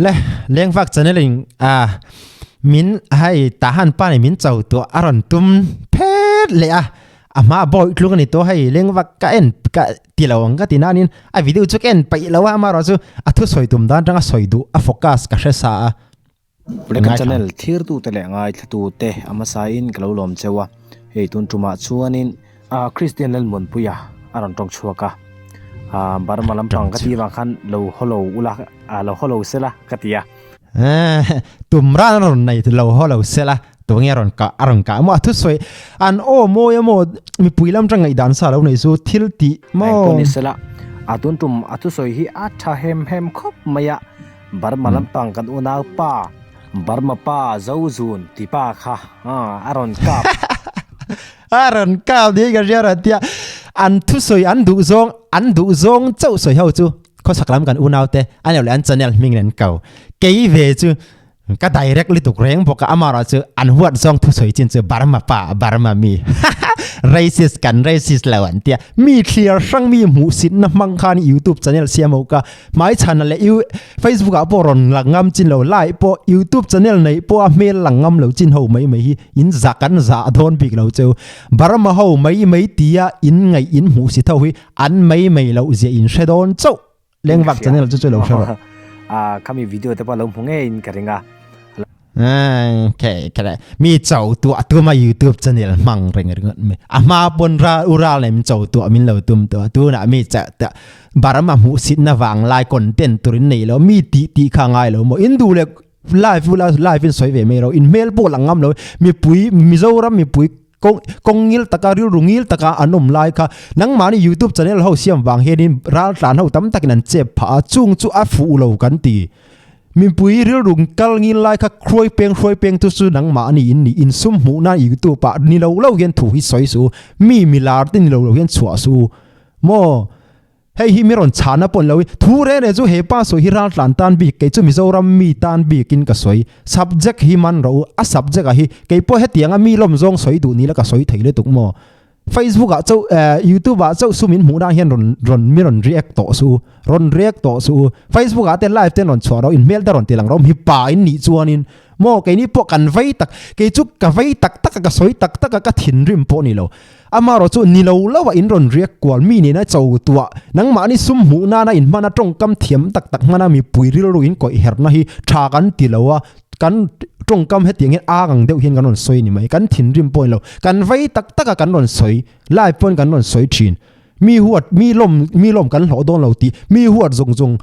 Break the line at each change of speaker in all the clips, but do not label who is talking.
Le lengvak channel in a min hei tahan pa ni min cho tu a rawn tum phet leh a a hma bawi tlung ani to hei lengvak ka en ka ti lo ang ka ti nanin a video chu ka en paih lo a amarawh chu a thusawi tum dan atanga sawi duh a focus ka hre sa a.
Kan channel thirtute leh ngaithlatute a hmasain ka lo lawm cheu a, hei tun tumah chuanin Christian Lalmuanpuia a rawn tawng chhuak a, Burma lampang ka tih vang khan lo haw lo ula, lo haw lo sela ka ti a.
Tum ran a rawn nei lo haw lo sela tunge a rawn kah a rawn kah maw a thusawi an aw mawi a maw mipui lam tang ngaihdan sa lo nei chu thil tih maw.
Engpawh ni sela a tun tum a thusawi hi a tha hem hem khawp mai a. Burma lampang kan unau pa Burma pa Zozun ti pa kha a rawn kap.
A rawn kap ni ka hria rawn tia an thusawi an duh zawng an duh zawng chauh sawi ho chu khawchhak lam kan unau te an lo leh an channel hming in an ko kei ve chu ka direct lutuk reng bawk a amarawh chu an huat zawng thusawi chin chu Burma pa Burma mi racist kan racist lo an tia mi thliar hrang mi hmuhsitna hmang khan youtube channel siam ho ka Hmaichhana leh U Facebook ah pawh rawn lang ngam chin lo, like pawh YouTube channel neih pawh a hmel lang ngam lo chin ho mai mai hi in za kan za dawn bik lo cheu. Burma ho mai mai tia in ngaih in hmuh si tho hi an mai mai loh zia in hre dawn chauh. Lengvak channel chu chu lo hre rawh.
Khami video te pawh lo hmu ngeiin ka ring a.
Okay, kare mi chau tu atuma YouTube channel mang reng ringot me ama pon ra ural nei min chau tu min lo tum tu tu na mi cha ta barama mu sit na wang lai content turin nei lo mi ti ti kha ngai lo mo in du le live ula live in soi ve me ro in mail po langam lo mi pui Mizoram mi pui kong kongil taka ril rungil taka anom lai kha nangmani YouTube channel ho siam wang hianin ral tlan ho tam takin an chep pha chung chu a fu lo kan ti Mipui rilru kal ngil lai kha hruai peng hruai peng chu chu nangmah a ni in ni insum hmuh nan youtube ah ni lo lo hian thu hi sawi suh u mi milar te ni lo lo hian chhuah suh u maw hei hi mi rawn chhana pawh ni lo hi thu reng reng chu he pa sawi hi raltlan tan bik kei chu Mizoram mi tan bik in ka sawi subject hi man rawh u a subject ah hi kei pawh hetiang a mi lawm zawng sawi duh ni la ka sawi thei lutuk maw Facebook ah chauh eh YouTube ah chauh sum in hmuh dan hian rawn rawn mi rawn react tawh suh u rawn react tawh suh u Facebook ah te live te rawn chhuah rawh in hmel te rawn ti lang rawh mi pa in nih chuanin maw keini pawh kan vei tak kei chu ka vei tak tak a ka sawi tak tak a ka thinrim pawh ni lo amarawh chu ni lo lo a in rawn react kual mi nena cho tuah nangmahni sum hmuh nana in hmana tawngkam thiam tak tak hmana mipui rilru in kawih herna hi tha kan ti lo a Kan tawngkam hetiang hian ag ang deuh hian kan rawn sawi ni mai. Kan thinrim pawh a ni lo. Kan vei tak tak a kan rawn sawi. Live pawn kan rawn sawi thin. Mi huat, mi lawm, mi lawm kan hlawh dawn lo tih, mi huat zawng zawng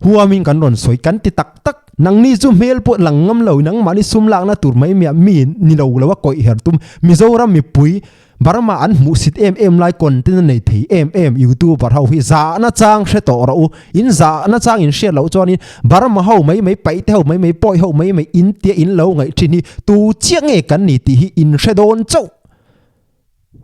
huamin kan rawn sawi. Kan ti tak tak. Nangni chu hmel pawh lang ngam lo, nangmahni sum lakna tur mai mai ah mi ni lo lo a kawih her tum. Mizoram mipui Burma an hmuhsit em em lai content a nei thei em em youtuber ho hi zahna chang hre tawh rawh u, in zahna chang in hriat loh chuanin Burma ho mai mai paih te ho mai mai pawi ho mai mai in tia in lo ngaih thin hi tu chiah nge kan ni tih hi in hre dawn chauh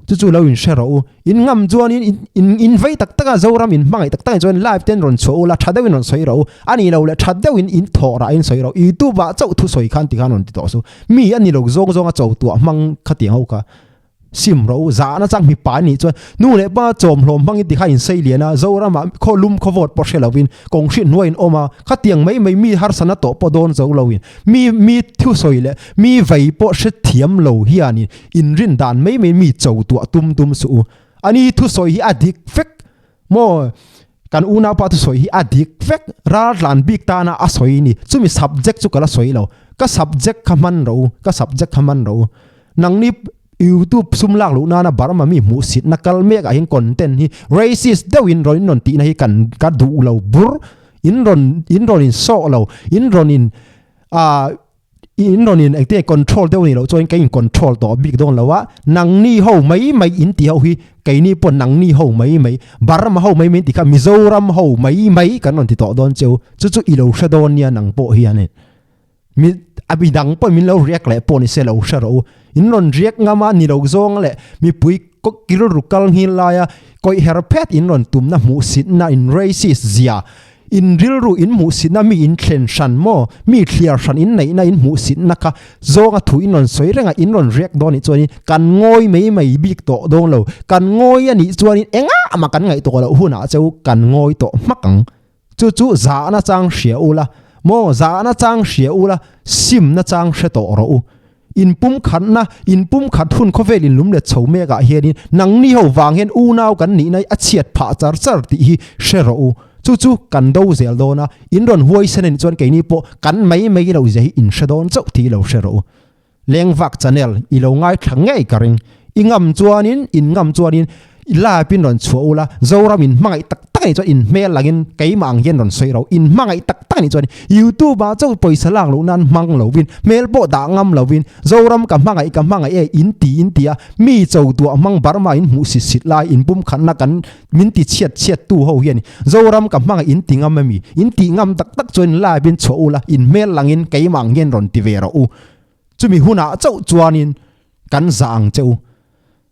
chu chu lo in hre rawh u, in ngam chuanin in in in vei tak tak a Zoram in hmangaih tak tak ah chuan live ten rawn chhuah ula tha deuhin rawn sawi rawh u, a nih loh leh tha deuhin in thawh rah in sawi rawh youtube ah chauh thusawi khan tikhan rawn ti tawh suh. Mi a ni lo zawng zawng a cho tuah hmang khatiang ho kha sim ro zahna chang mipa a nih chuan nu leh pa chawm hlawm hmangin tikha in sei lian a Zorama khaw lum khaw vawt pawh hre lovin kawng hriat hnuaiin awm a khatiang mai mai mi harsana tawh pawh dawn zo loin mi mi thusawi leh mi vei pawh hre thiam lo hianin inrin dan mai mai mi cho tuah tum tum suh u ani thusawi hi a dik vek Maw kan unaupa thusawi hi a dik vek, raltlan bik tana a sawi ni, chumi subject chu ka la sawi lo, ka subject kha hman rawh u, ka subject kha hman rawh u. Nangni youtube sum lak luh nana Burma mi hmuhsitna kal mek ah hian content hi racist deuh in rawn in rawn tihna hi kan ka duh lo bur, in rawn in rawn in sawh lo, in rawn in ah In rawn in engtin nge control deuh a nih loh chuan ka in control tawh bik dawn lo a, nangni ho mai mai in ti ho hi keini pawh nangni ho mai mai, Burma ho mai mai in ti kha Mizoram ho mai mai kan rawn ti tawh dawn cheu, chu chu i lo hre dawn nia nang pawh hian in mi a mi dang pawh min lo react leh pawh ni se lo hre rawh u, in rawn react ngam a ni lo zawng leh mipui rilru kal nghil laia kawih her phet in rawn tumna hmuhsitna in racist zia In rilru in hmuhsitna mi in thlen hran maw? Mi thliar hran in neihna in hmuhsitna kha zawnga thu in rawn sawi reng a, in rawn riak dawn nih chuanin kan ngawi mai mai bik tawh dawn lo. Kan ngawi a nih chuanin engah mah kan ngaih tawh loh hunah cheu kan ngawi tawh hmak ang. Chu chu zahna chang hria ula. Maw zahna chang hria ula, simna chang hre tawh rawh u. Inpumkhatna, inpumkhat hun khawvel inlum let chho mek ah hianin nangni ho vang hian unau kan nihna hi a chhiat phah char char tih hi hre rawh u. Chu chu kan do zel dawn a, in rawn huaisen anih chuan keini pawh kan mai mai lo zia hi in hre dawn chauh tih lo hre rawh u. Lengvak channel i lo ngaithla ngei ka ring. I ngam chuanin, in ngam chuanin i live in rawn chhuah ula, Zoram in hmangaih tak tak anih chuan in hmel langin keimah ang hian rawn sawi ro. In hmangaih tak tak anih chuan YouTube ah chauh pawisa lak loh nan hmang lovin, hmel pawh dah ngam lovin Zoram ka hmangaih ka hmangaih e in ti in ti a, mi cho duah hmang Burma in hmuh sit sit lai in pumkhatna kan min ti chhiat chhiat tu ho hian Zoram ka hmangaih in ti ngam ami? In tih ngam tak tak chuan in live in chhuah ula, in hmel langin keimah ang hian rawn ti ve rawh u. Chumi hunah chauh chuanin kan zah ang che u.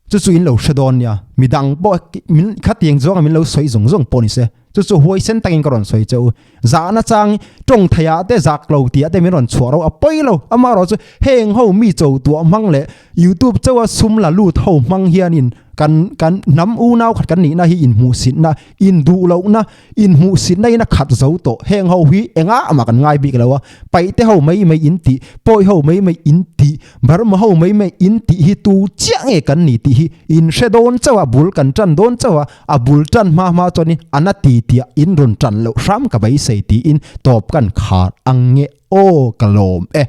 Chu chu in lo hre dawn nia. Midang pawh min khatiang zawnga min lo sawi zawng zawng pawh ni se. Chu chu huaisen takin ka rawn sawi che u. Zahna chang tawng theiah te zak lo tih ah te min rawn chhuah ro a pawi lo. Amaherawh chu heng ho mi cho tuah hmang leh YouTube chauha sum la lut ho hmang hianin kan kan hnam unau khat kan nihna hi inhmuhsitna, induhlohna, Inhmuhsitna in a khat zo tawh. Heng ho hi engah mah kan ngai bik lo a, paihte ho mai mai in tih, pawi ho mai mai in tih, Burma ho mai mai in tih hi tu chiah nge kan ni tih hi in hre dawn chauh a, bul kan tan dawn chauh a, a bul tan hma hma chuanin a na ti tiah in rawn tan loh hram ka beisei tiin tawp kan khar ang nge aw ka lawm e.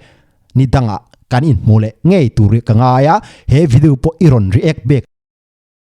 Ni dangah kan inhmu leh ngei tur ka ngai a, he video pawh i rawn react bek.